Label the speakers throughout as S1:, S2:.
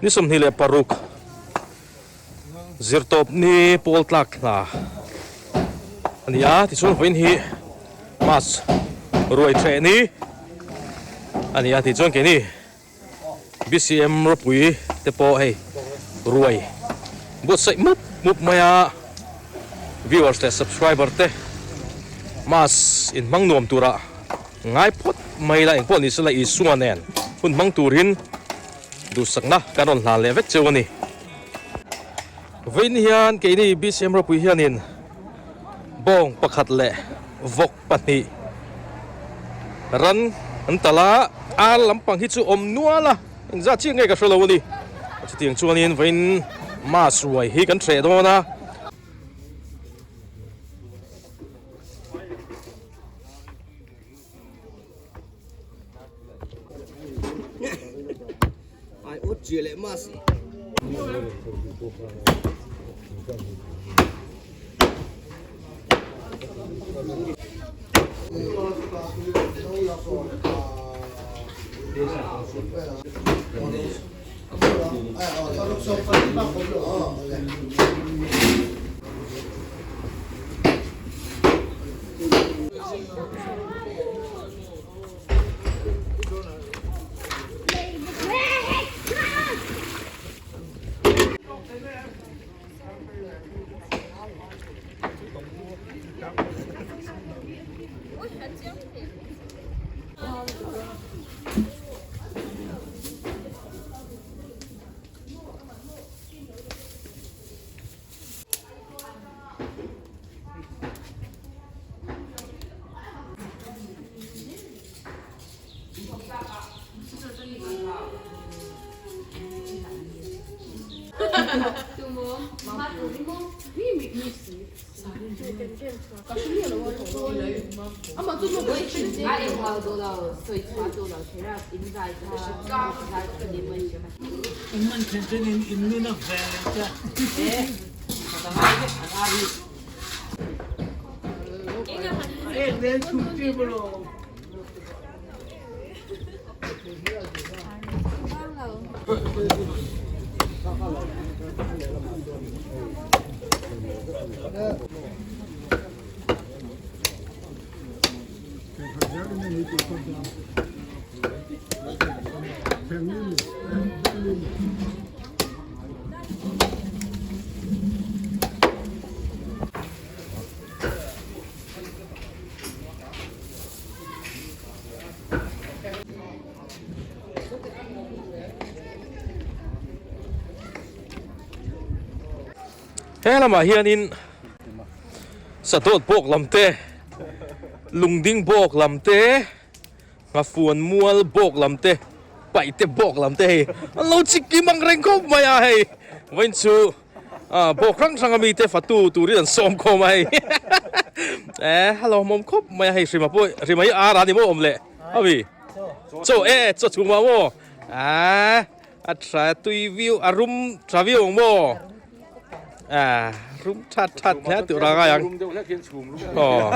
S1: Ni 26 zirtawp ni pawl tlak hna a ni a, tichuan vawiin hi Mas ruai threh ni a ni a, tichuan keini BCM ropui te pawh hei ruai buatsaih mup mup mai a, viewers leh subscriber te Mas inhmang nuam turah ngai phawt mai la, engpawh ni sela Isua nen hun hmang turin Duhsakna kan rawn hlan leh vek cheu a ni. Vawiin hian keini BCM ropui hianin bawng pakhat leh vawk pahnih ran an talh a, ar lampang hi chu awm nual a, engzat chiah nge ka hre lo a ni. Chutiang chuanin vawiin mass ruai hi kan hreh dawn a.
S2: Ai ot chi leh mas.
S1: He lamah hianin sadawt bawk lam te lungding bawk lam te nghafuan mual bawk lam te paihte bawk lam te hei an lo chikim ang reng khawp mai a hei vawiin chu ah bawk hrang hrang ami te fatu turin an sawm khawm a hei eh a lawmawm khawp mai a hei hrima pawh hrima hi ar a ni maw awm leh ami chaw e chaw chhung ah maw ah a tha tui viau a rum tha viau ang maw ah rum that that hle tur a ngai ang aw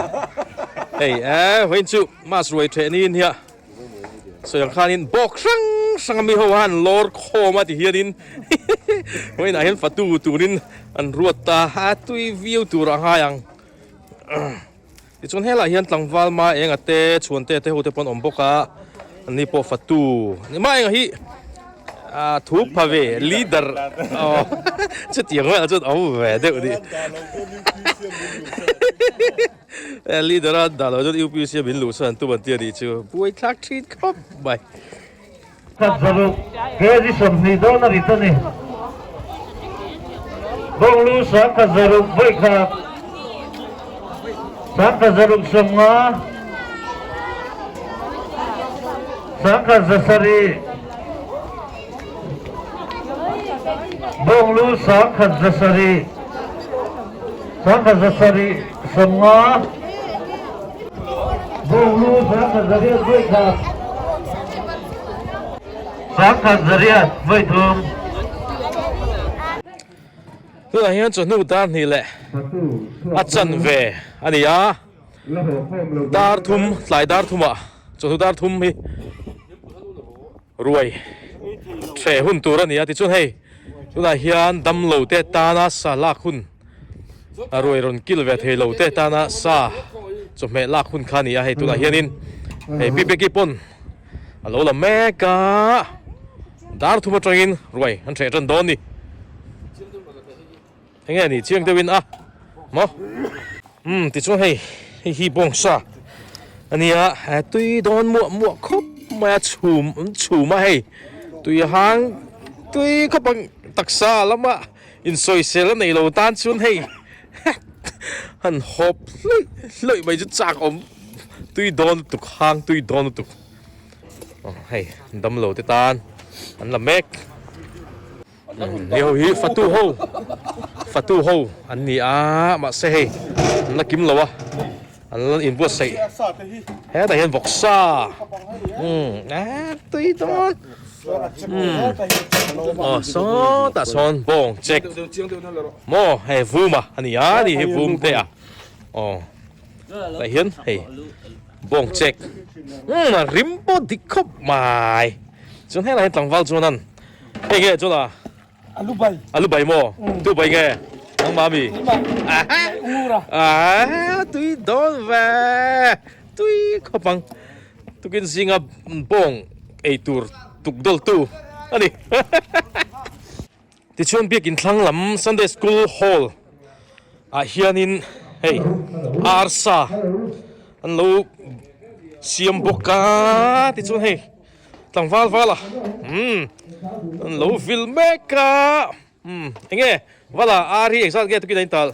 S1: hei eh vawiin chu mass ruai theh niin hian Sawi ang khanin bawk hrang hrang ami ho han lawr khawm a ti hianin vawiinah hian fatu turin an ruat ta a tui viau tur a ngai ang tichuan helaiah hian tlangval ma enga te chhuan te te ho te pawh an awm bawk a an ni pawh fatu ma enga hi ah thu pha ve leader aw chutiang velah chuan a awm ve deuh a ni. Leader a dah loh chuan UPC a min luh sawn an tum an ti a nih chu. Buai thlak thin khawp mai.
S3: Khat zaruk kg 20 dawn a rit a ni. Bawnglu sangkhat zaruk vawikhat, sangkhat zaruk 50, sangkhat 700, Bawnglu sangkhat 700, sangkhat 7 50, Bawnglu sangkhat 800 vawikhat, sangkhat 800 vawithum.
S1: Tunah hian chawhnu dar hnih leh a chanve a ni a, dar thum tlai dar thumah chawhnu dar thum hi. Ruai. Hreh hun tur a ni a tichuan hei tunah hian damlo te tana sa lak hun a ruai rawn kil ve thei lo te tana sa chawhmeh lak hun kha a ni a hei tunah hianin hei Pi Peki pawn a lo la mek a dar thum atangin ruai an hreh tan dawn a ni. Enge a nih chiang deuhin a maw umm tichuan hei hei hi bawngsa a nia tui dawn muah muah khawp mai a chhum an chhum a hei tui hang tui khawp ang taksa lama insawisel a neilo tan chuan hei han hawp hlawih hlawih mai chu chak awm tui dawn lutuk hang tui dawn lutuk aw hei damlo te tan an la mek. Hei ho hi fatu ho fatu ho an ni a mahse hei an la kim lo a an la inbuatsaih hetah hian vawksa umm eh tui dawn umm aw sawtah sawn bawng chek maw hei vum a ani a ni hi vum te a aw tah hian hei bawng chek umm a rim pawh dik khawp mai chuan helai hian tlangval chuan an. Hei nge chuan a?
S4: Alu bai.
S1: Alu bai maw? Tu bai nge? Nangmah mi?
S4: Ungura.
S1: Ah, tui dawn ve. Tui khawp ang. Tukin zinga bawng ei tur tuk dawl tu a ni. Tichuan biakin thlang lam Sunday School Hall ah hianin hei arsa an lo siam bawk a tichuan hei Tlangval val a umm an lo vil mek a umm enge vala ar hi engzat nge tukin a intal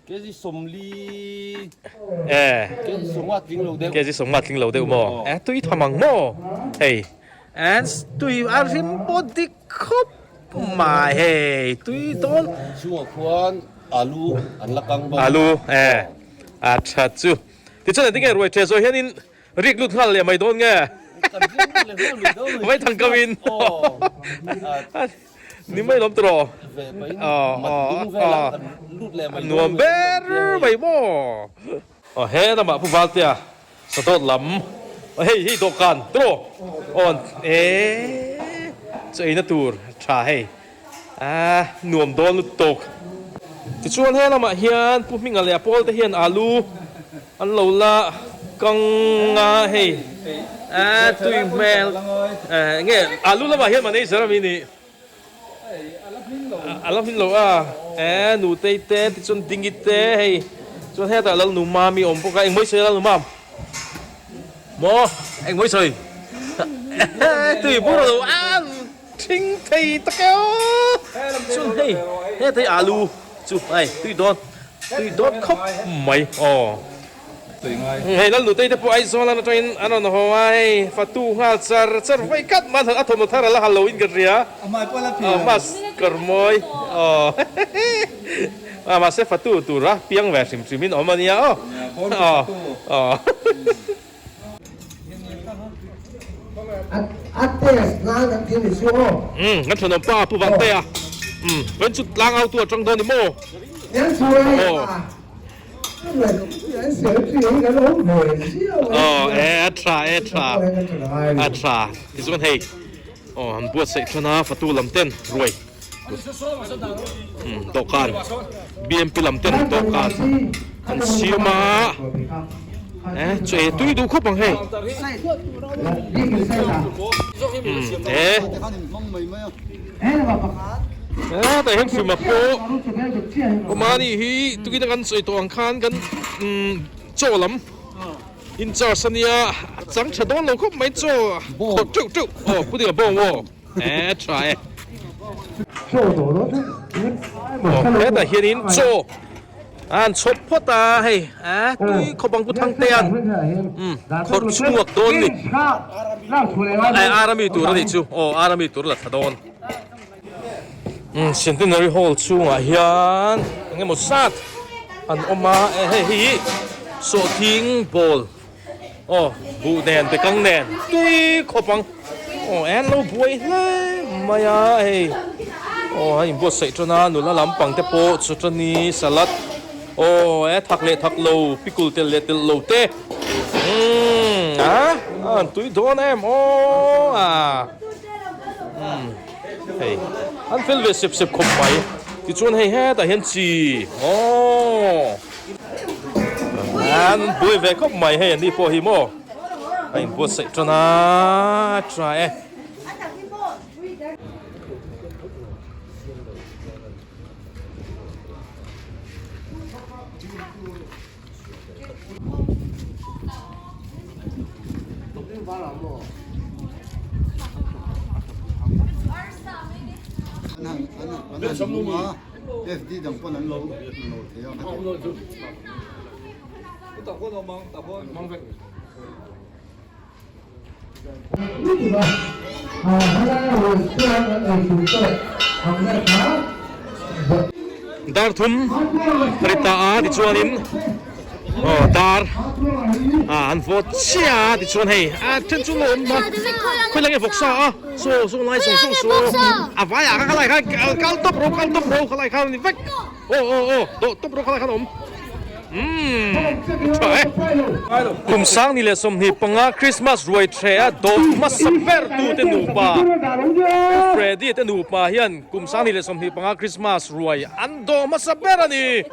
S2: Kg 40
S1: eh
S2: Kg 50 tling lo deuh
S1: Kg 50 tling lo deuh maw eh tui tham ang maw hei and tui a rim pawh dik khawp mai hei tui dawn
S2: chungah khuan alu an la kang bawk
S1: alu eh a tha chu tichuan engtin nge ruai ṭhe zawh hianin Rik lut nghal leh mai dawn nge? Vai thang kau in. Ni mai lawm tawh. Nuam ber mai maw. Aw he lamah Pu Valtea sadawt lam hei hei dawhkan tawh aw e chaw eina tur tha hei a nuam dawn lutuk. Tichuan he lamah hian Pu Hminga leh a pawl te hian alu An lo la kang a hei a tui hmel nge alu lamah hian manager ami nih a la hmin lo a e nutei te tichuan dingi te hei chuan hetah lalnu mami awm bawk a engmawi sawi a lalnu mam maw engmawi sawi tui bur lo a thing thei tak e aw chuan hei hetah hi alu chu hei tui dawn. Tui dawt khawp mai aw. Hei Lalnutei te pawh Aizawl an atangin an rawn haw a, hei fatu nghal char char vawi khat man a thawmhnaw thar a la hal lo in ka hria. Aw mask kawr mawi aw a mahse fatu tura piang ve hrim hrim in awm a nia aw. Aw aw.
S5: A test nan an thil ni chu aw.
S1: Umm kan thenawm pa Pu Vantea umm ven chu tlang au tu a tang dawn ni maw. Aw e a tha e tha a tha tichuan hei aw han buatsaih than a fatu lam ten ruai umm dawhkan BMP lam ten dawhkan an siam a eh chu ei tui duh khawp ang hei umm e eh tah hian fima pawh awm a nih hi tukin a kan sawi tawh ang khan kan umm chaw lam. In charge a nia a chang tha dawn lo khawp mai chaw khawrh teuh teuh aw pu ding a bawng aw e tha e aw hetah hianin chaw an chhawp phawt a hei a tui khawp ang pu Thangtea'n umm khawrh chhuak dawn ni e ar ami tur a nih chu aw ar ami tur la thla dawn umm centenary hall chhungah hian eng emaw zat an awm a eh hei hi sawhthing ball aw buh nen te kang nen tui khawp ang aw en lo buai hle mai a hei aw a inbuatsaih tan a nula lampang te pawh chutani salad aw e thak leh thak lo pikul tel leh telh lo te umm a an tui dawn em aw a. Umm. Hei an fel ve sep sep khawp mai. Tichuan hei hetah hian chi aww an buai ve khawp mai hei an ni pawh hi maw a inbuatsaih tan a tha e. Dar thum ri ta a tichuanin aw dar ah an vawt chiah a tichuan hei a then chu lawm a khawi lai nge vawk sa a saw saw lai saw saw saw a vai ah kha khalai khan kal tawp rawh kal tawp rawh khalai khan a ni vek aw aw aw dawh tawp rawh khalai khan a awm. Umm tha e. Kum sang ni leh 25 Christmas ruai thre a dawh hmasa ber tu te nupa Pu Freddy te nupa hian kum sang ni leh 25 Christmas ruai an dawh hmasa ber a ni.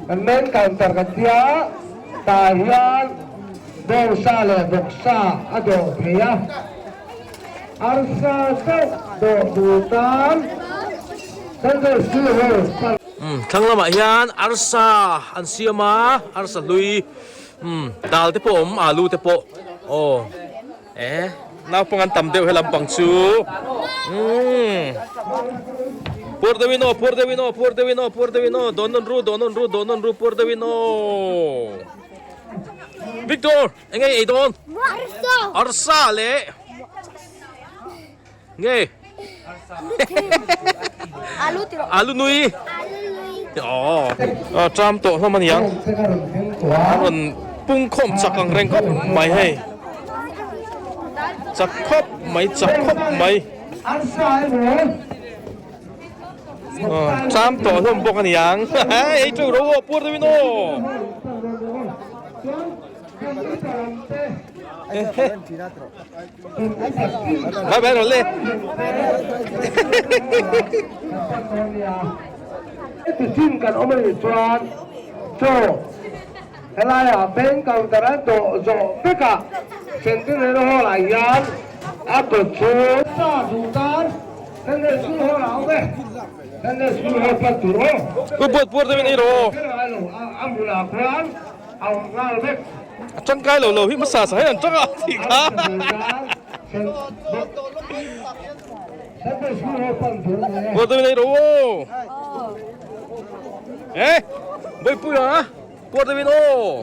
S5: Kan main counter kan tia tah hian bawngsa leh vawksa a dawh thei a. Arsa chauh dawh tur tan Central School Hall pan.
S1: Umm thlang lamah hian arsa an siam a, arsa hlui umm dal te pawh a awm alu te pawh aw eh naupang an tam deuh he lampang chu umm pur deuhin aw pur deuhin aw pur deuhin aw pur deuhin aw dawn nawn ru dawn nawn ru dawn nawn ru pur deuhin aw Victor! Eng nge ei dawn?
S6: Arsa.
S1: Arsa leh nge?
S6: Alu ti rawh.
S1: Alu nui.
S6: Alu nui.
S1: Aw. A tram tawh hlawm a niang. An rawn pung khawm chak ang reng khawp mai hei. Chak khawp mai chak khawp mai.
S5: Arsa emaw.
S1: Tram tawh hlawm bawk a niang. Ei teuh ro aw puar deuhin aw. Bye bye rawh le.
S5: Heti chin kan awm a nih chuan chaw helaiah bank counter a dawh zawh vekah Centenary Hall ah hian a dawt chu sa duh tan Centenary School Hall ah a awm e. Centenary School Hall pan tur aw.
S1: Pu buat puar deuhin ei rawh aw.
S5: A hmunah khuan A awm nghal vek.
S1: A tangkai lo lo hi hmasa sa hian an tang a tih kha. Puar deuhin ei rawh aw. Eh, Bawihpui a, puar deuhin aw.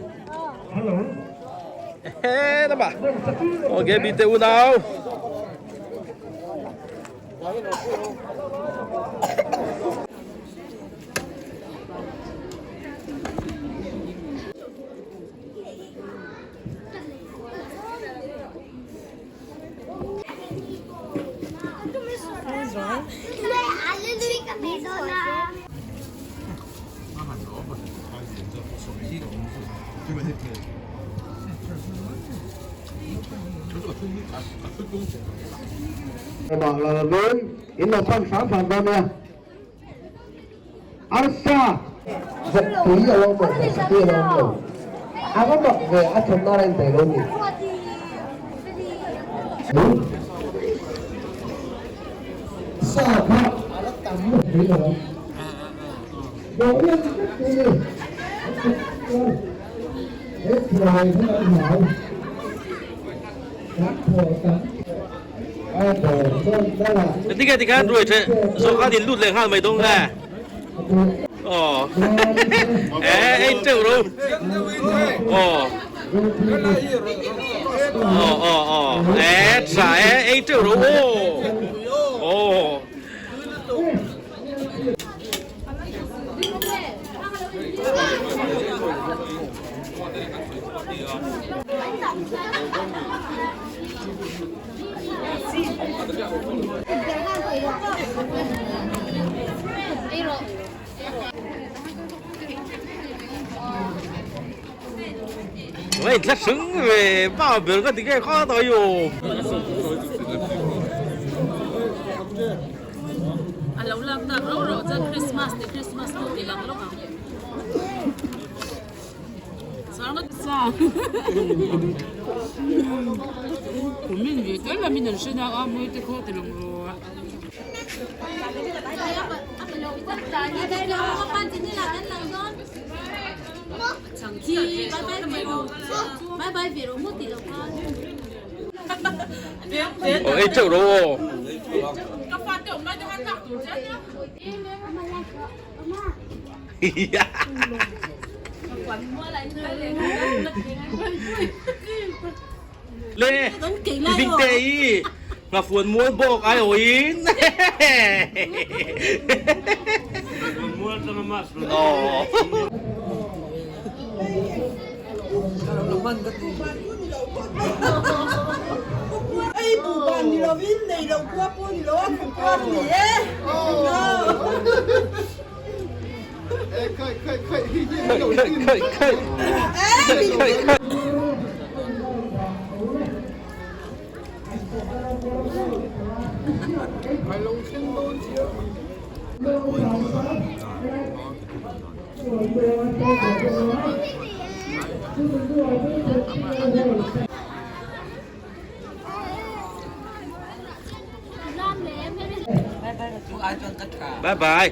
S1: Eh, lama. Aw Gaby te unau.
S5: Bang la vin in lo pan hram hram dawn nia. Arsa vawk tui a lo awm lo, vawksa tui a lo awm lo. A va mak ve, a thawm nan a inpeih lo ni. Sa kha a la tam mai lo ang. Dawhlian vek tui ni. He thuai hi kan hlau. Kan thaw tam.
S1: Tikhe tikhan ruai the zawh khan in lut leh nghal mai dawn nge aw eh ei teuh ro aw aw aw aw eh tha eh ei teuh ro aw aw. Ngei thla hring ve ba ber ka ti nge kha ta yo. Aw ei teuh ro aw. Le ding te i ngafuan mual bawk ai aw in. Aw. Bye bye.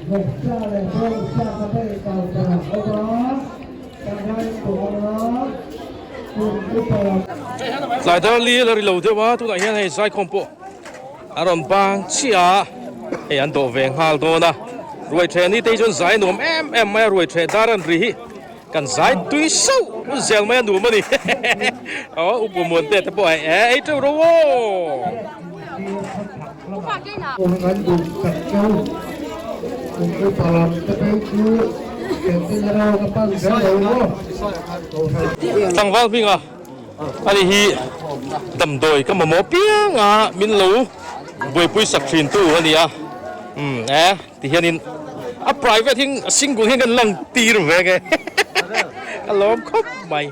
S1: Tlai dar li la ri lo deuh a tunah hian hei zaikhawm pawh a rawn bang chiah a hei an dawh ve nghal dawn a ruai theh ni te hi chuan zai nuam em em mai a ruai theh dar an ri hi kan zai tui sauh zel mai a nuam a ni aw upa muan te te pawh hei e ei teuh ro aw. Tlangval hminga ani hi damdawi ka mamawh piang a min lo buaipui sak thin tu a ni a umm e ti hianin a private hi single hian kan lang tir ve nge ka lawm khawp mai.